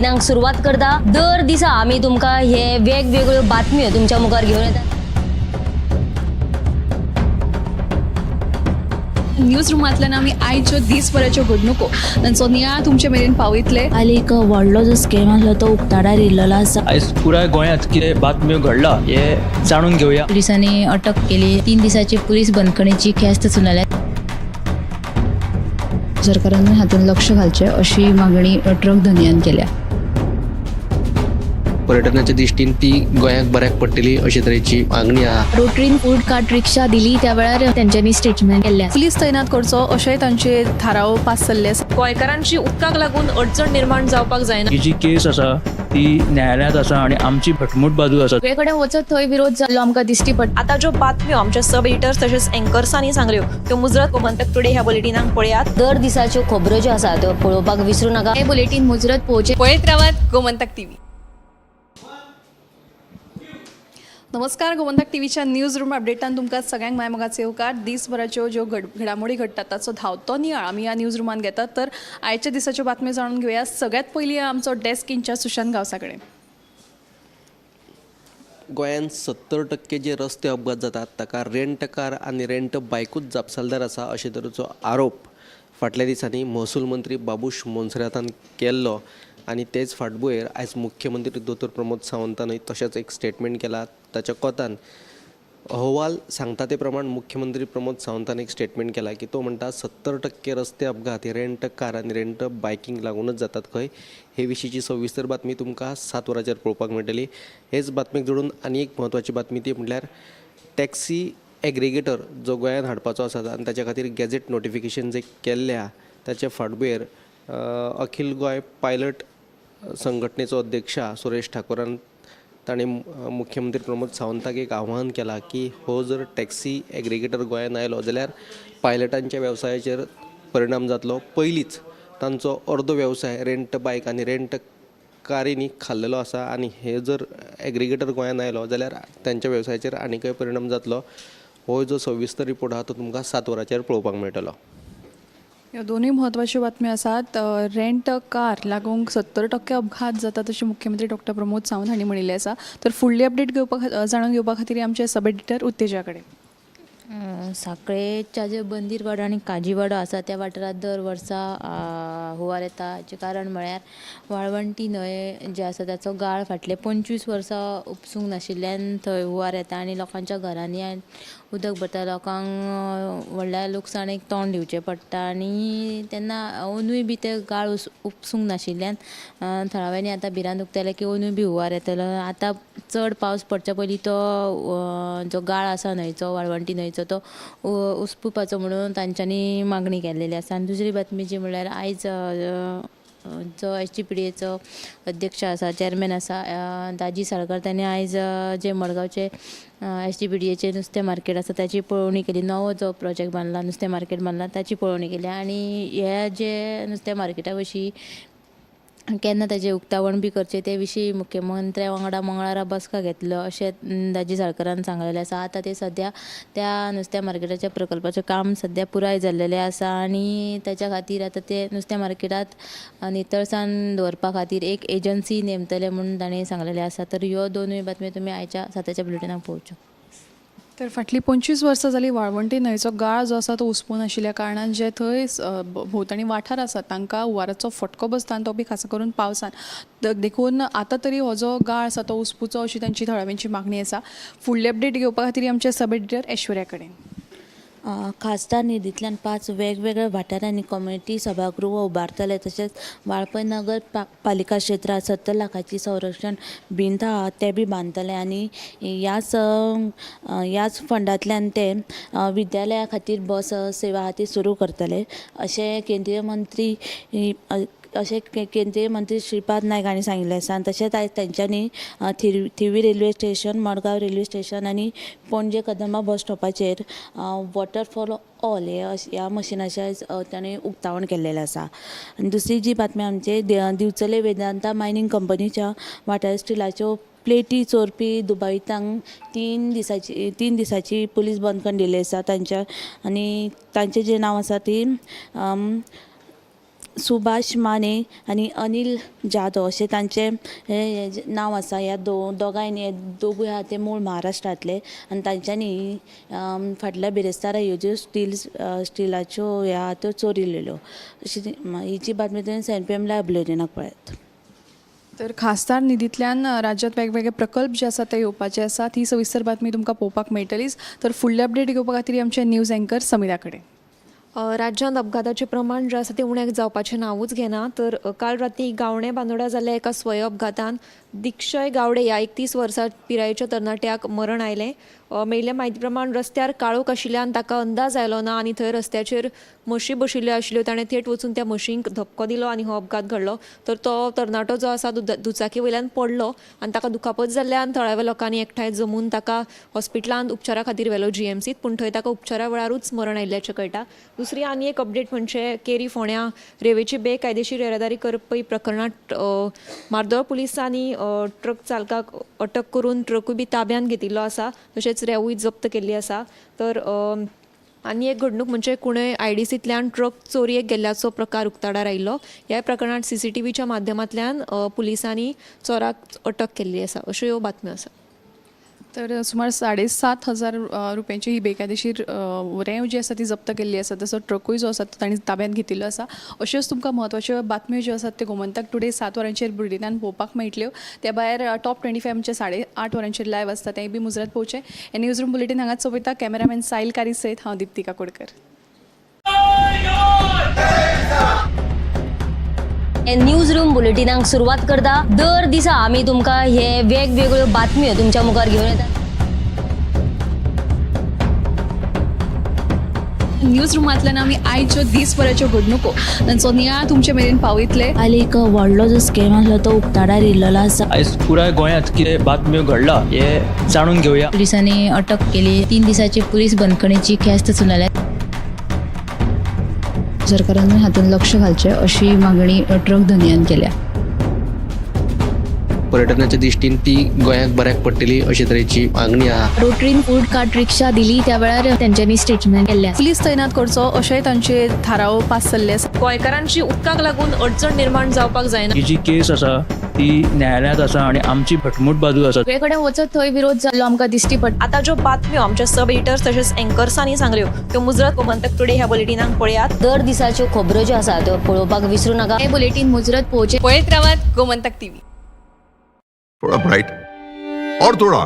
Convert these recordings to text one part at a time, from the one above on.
सुरवात करता. दर दिसा आमी तुमकां हे वेगवेगळ्यो बातम्यो तुमच्या मुखार घेवन येता. न्यूज रुमांतल्यान आमी आयच्यो दीसभराच्यो घडणुको तांचो नियाळ तुमचे मेरेन पावयतले. काल एक व्हडलो जो स्कॅम आसलो तो उक्ताडार येयल्लो आसा. आयज पुराय गोंयांत कितें बातम्यो घडला हे जाणून घेवया. पोलिसांनी अटक केली. 3 दिसाची पोलीस बंदखणीची ख्यास्त सुनावल्या. सरकारान हातूंत लक्ष घालचें अशी मागणी ट्रक धनयान केल्या. पर्यटनाच्या दृश्टीन ती गोंयाक बऱ्याक पडटली अशे तरेची मागणी आहा. रोटरीन फूड कार्ट रिक्षा दिली त्या वेळार तेंच्यांनी स्टेटमेंट केल्लें. पुलीस तैनात करचो अशेंय तांचे थाराव पास जाल्ले आसा. गोंयकारांची उदकाक लागून अडचण निर्माण जावपाक जायना. ही जी केस आसा ती न्यायालयांत आसा आनी आमची घटमूट बाजू आसा. सगळे कडेन वचत थंय विरोध जाल्लो आमकां दिश्टी पडटा. आतां ज्यो बातम्यो आमच्या सब एडिटर्स तशेंच एंकर्सांनी सांगल्यो त्यो मुजरत गोमंतक टुडे ह्या बुलेटिनाक पळयात. दर दिसाच्यो खबरो ज्यो आसा त्यो पळोवपाक विसरू नाका. हे बुलेटीन मुजरत पळोवचें. पळयत रावात गोमंतक टीव्ही. नमस्कार, गोमंतक टीव्हीच्या न्यूज रूम अपडेटान तुमकां सगळ्यांक माय मोगाचे येवकार. दीसभराच्यो ज्यो घडामोडी घडटात ताचो धांवतो नियाळ आमी ह्या न्यूज रुमान घेतात. तर आयच्या दिसाच्यो बातम्यो जाणून घेवया. सगळ्यात पयलीं आमचो डेस्क इन्चार्ज सुशांत गांवसा कडेन. गोंयांत 70% जे रस्ते अपघात जातात ताका रेंट कार आनी रेंट बायकूच जापसालदार आसा अशे तरेचो आरोप फाटल्या दिसांनी महसूल मंत्री बाबूश मोन्सेरातान केल्लो आनी तेच फाटभुंयेर आयज मुख्यमंत्री दोतोर प्रमोद सावंतानूय तशेंच एक स्टेटमेंट केला. ताच्या कोतान अहवाल सांगता ते प्रमाण मुख्यमंत्री प्रमोद सावंतान एक स्टेटमेंट केला की तो म्हणटा 70% रस्ते अपघात हे रेंट कार आनी रेंट बायकींग लागूनच जातात खंय. हे विशींची सविस्तर बातमी तुमकां 7 वरांचेर पळोवपाक मेळटली. हेच बातमेक जोडून आनी एक म्हत्वाची बातमी ती म्हटल्यार टॅक्सी एग्रिगेटर जो गोंयांत हाडपाचो आसा आनी ताच्या खातीर गॅझेट नोटिफिकेशन जे केल्लें आहा ताच्या फाटभुंयेर अखील गोंय पायलट संघटनेचो अध्यक्ष सुरेश ठाकूरान ताणें मुख्यमंत्री प्रमोद सावंताक एक आव्हान केलां की हो जर टॅक्सी एग्रिगेटर गोंयांत आयलो जाल्यार पायलटांच्या वेवसायाचेर परिणाम जातलो. पयलींच तांचो अर्दो वेवसाय रेंट बायक आनी रेंट कारींनी खाल्लेलो आसा आनी हे जर एग्रिगेटर गोंयांत आयलो जाल्यार तांच्या वेवसायाचेर आनीकय परिणाम जातलो. हो जो सविस्तर रिपोर्ट आहा तो तुमकां 7 वरांचेर पळोवपाक मेळटलो. ह्यो दोनूय म्हत्वाच्यो बातम्यो आसात. रेंट कार लागूंक 70% अपघात जातात अशें मुख्यमंत्री डॉक्टर प्रमोद सावंत हांणी म्हणिल्लें आसा. तर फुडली अपडेट घेवपा जाणून घेवपा खातीर आमचे सब एडिटर उत्तेजा कडेन. साखळेच्या जे बंदीरवाडो आनी काजीवाडो आसा त्या वाठारांत दर वर्सा हुंवार येता. हाचें कारण म्हळ्यार वाळवंटी न्हंय जे आसा ताचो गाळ फाटले 25 वर्सां उपसूंक नाशिल्ल्यान थंय हुंवार येता आनी लोकांच्या घरांनी उदक भरता. लोकांक व्हडल्या लुकसाणेक तोंड दिवचें पडटा आनी तेन्ना अंदूय बी ते गाळ उपसूंक नाशिल्ल्यान थळाव्यांनी आतां भिरांत उक्तायल्या की अंदूय बी हुंवार येतलो. आतां चड पावस पडच्या पयलीं तो जो गाळ आसा न्हंयचो, वाळवंटी न्हंयचो, तो उसपुपाचो म्हणून तांच्यांनी मागणी केल्लेली आसा. आनी दुसरी बातमी जी म्हणल्यार आयज जो SDPDAचो अध्यक्ष आसा, चॅरमॅन आसा दाजी साळकर, ताणें आयज जे मडगांवचे SDPDAचें नुस्तें मार्केट आसा ताची पळोवणी केली. नवो जो प्रोजेक्ट बांदला, नुस्तें मार्केट बांदला ताची पळोवणी केली आनी हे जे नुस्तें मार्केटा विशीं केन्ना ताजें उक्तावण बी करचें ते विशीं मुख्यमंत्र्या वांगडा मंगळारा बसका घेतलो अशें दाजी साळकरान सांगलेलें आसा. आतां ते सद्या त्या नुस्त्या मार्केटाच्या प्रकल्पाचें काम सद्या पुराय जाल्लेलें आसा आनी ताच्या खातीर आतां ते नुस्त्या मार्केटांत नितळसाण दवरपा खातीर एक एजन्सी नेमतले म्हूण ताणें सांगलेलें आसा. तर ह्यो दोनूय बातम्यो तुमी आयच्या 7च्या बुलेटिनाक पळोवच्यो. तर फाटलीं 25 वर्सां जालीं वाळवंटी न्हंयचो गाळ जो आसा तो उसपून आशिल्ल्या कारणान जे थंय भोंवतणी वाठार आसा तांकां हुंवाराचो फटको बसता आनी तो बी खासा करून पावसान. देखून आतां तरी हो जो गाळ आसा तो उसपुचो अशी तांची थळाव्यांची मागणी आसा. फुडली अपडेट घेवपा खातीर आमचे सब एडिटर ऐश्वर्या कडेन. खासदार निधींतल्यान 5 वेगवेगळ्या वाठारांनी कम्युनिटी सभागृह उबारतले. तशेंच वाळपय नगर पालिका क्षेत्रांत 70 लाखाची संरक्षण भिंत आहा ते बी बांदतले आनी ह्याच फंडांतल्यान ते विद्यालया खातीर बस सेवा आहा ती सुरू करतले अशें केंद्रीय मंत्री श्रीपाद नायक हांणी सांगिल्लें आसा. आनी तशेंच आयज तेंच्यांनी Thivim railway station, Madgaon railway station आनी पणजे कदंबा बस स्टॉपाचेर वॉटर फॉर ऑल हे ह्या मशिनाचें आयज ताणें उक्तावण केल्लेलें आसा. आनी दुसरी जी बातमी आमचे दिवचले वेदांता मायनींग कंपनीच्या वाठार स्टिलाच्यो प्लेटी चोरपी दुबावितांक 3 दिसाची पुलीस बंदखण दिल्ली आसा तांच्या. आनी तांचें जें नांव आसा ती सुभाष माने आनी अनिल जाधव अशें तांचें हें जें नांव आसा. ह्या दोगांयनी, हे दोगूय आहा ते मूळ महाराष्ट्रांतले आनी तांच्यांनी फाटल्या बिरेस्तारा ह्यो ज्यो स्टिलाच्यो ह्यो आहा त्यो चोरिल्ल्यो. अशी ही जी बातमी तुवें 7 PM live बुलेटिनाक पळयात. तर खासदार निधींतल्यान राज्यांत वेगवेगळे प्रकल्प जे आसात ते येवपाचे आसात. ही सविस्तर बातमी तुमकां पळोवपाक मेळटलीच. तर फुडले अपडेट घेवपा खातीर आमचे न्यूज एंकर समिरा कडेन. राज्यांत अपघाताचें प्रमाण जें आसा तें उणें जावपाचें नांवूच घेना. तर काल राती गावणे बांदोडा जाल्ल्या एका स्वय अपघातान दिक्षय गावडे ह्या 31 वर्सां पिरायेच्या तरणाट्याक मरण आयलें. मेळिल्ल्या म्हायती प्रमाण रस्त्यार काळोख आशिल्ल्यान ताका अंदाज आयलो ना आनी थंय रस्त्याचेर म्हशी बशिल्ल्यो आशिल्ल्यो. ताणें थेट वचून त्या म्हशींक धपको दिलो आनी हो अपघात घडलो. तर तो तरणाटो जो आसा दुचाकी वयल्यान पडलो आनी ताका दुखापत जाल्ल्यान थळाव्या लोकांनी एकठांय जमून ताका हॉस्पिटलांत उपचारा खातीर व्हेलो GMCत, पूण थंय ताका उपचारा वेळारूच मरण आयिल्ल्याचें कळटा. दुसरी आनी एक अपडेट म्हणजे केरी फोंड्या रेंवेची बेकायदेशीर येरादारी करपी प्रकरणांत मार्दोळ पुलिसांनी ट्रक चालकाक अटक करून ट्रकूय बी ताब्यांत घेतिल्लो आसा, तशेंच रेंवूय जप्त केल्ली आसा. तर आनी एक घडणूक म्हणजे कुणय IDCतल्यान ट्रक चोरयेक गेल्ल्याचो प्रकार उक्ताडार आयिल्लो. ह्या प्रकरणांत CCTVच्या माध्यमांतल्यान पुलिसांनी चोराक अटक केल्ली आसा. अश्यो ह्यो बातम्यो आसा. तर सुमार 7,500 रुपयांची ही बेकायदेशीर रेंव जी आसा ती जप्त केल्ली आसा. तसो ट्रकूय जो आसा तो तांणी ताब्यांत घेतिल्लो आसा. अश्योच तुमकां म्हत्वाच्यो बातम्यो ज्यो आसात त्यो गोमंतक टुडे 7 वरांचेर बुलेटिनान पळोवपाक मेळटल्यो. त्या भायर टॉप 25 आमचे 8:30 वरांचेर लायव्ह आसता, तेंय बी मुजरत पळोवचें. हें न्यूज रूम बुलेटीन हांगाच सोंपयता. कॅमेरामॅन साहिल कारी सयत हांव दीप्ती काकोडकर. हे न्यूज रूम बुलेटिनाक सुरवात करता. दर दिसा आमी तुमकां हे वेगवेगळ्यो बातम्यो तुमच्या मुखार घेवन येतात. न्यूज रुमांतल्यान आमी आयच्यो दीसभराच्यो घडणुको तांचो नियाळ तुमचे मेरेन पावयतले. काल एक व्हडलो जो स्कॅम आसलो तो उक्ताडार येयल्लो आसा. आयज पुराय गोंयांत कितें बातम्यो घडला हें जाणून घेवया. पुलिसांनी अटक केली. 3 दिसाची पुलीस बंदखणीची ख्यास्त सुनायल्या. सरकारान हातूंत लक्ष घालचें अशी मागणी ट्रक धनयान केल्या. पर्यटनाच्या दृश्टीन ती गोंयाक बऱ्याक पडटली अशे तरेची मागणी आहा. रोटरीन फूड कार्ट रिक्षा दिली त्या वेळार तेंच्यांनी स्टेटमेंट केल्लें आसा. पुलीस तैनात करचो अशेंय तांचे थाराव पास जाल्ले आसा. गोंयकारांची उदकाक लागून अडचण निर्माण जावपाक जायना. ही जी केस आसा ती न्यायालयांत आसा आनी आमची घटमूट बाजू आसा. सगळे कडेन वचत थंय विरोध जाल्लो आमकां दिश्टी पडटा. आतां ज्यो बातम्यो आमच्या सब एडिटर्स तशेंच एंकर्सांनी सांगल्यो त्यो मुजरत गोमंतक टुडे ह्या बुलेटिनाक पळयात. दर दिसाच्यो खबरो ज्यो आसा त्यो पळोवपाक विसरू नाका. हे बुलेटीन मुजरत पळोवचें. पळयत रावात गोमंतक टीव्ही. थोड़ा ब्राइट और थोड़ा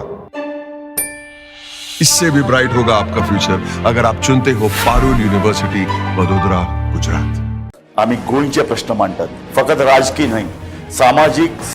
इससे भी ब्राइट होगा आपका फ्यूचर अगर आप चुनते हो पारुल यूनिवर्सिटी वडोदरा गुजरात. आमी गोंयचे प्रश्न मांडटात, फकत राजकीय न्हय, सामाजीक.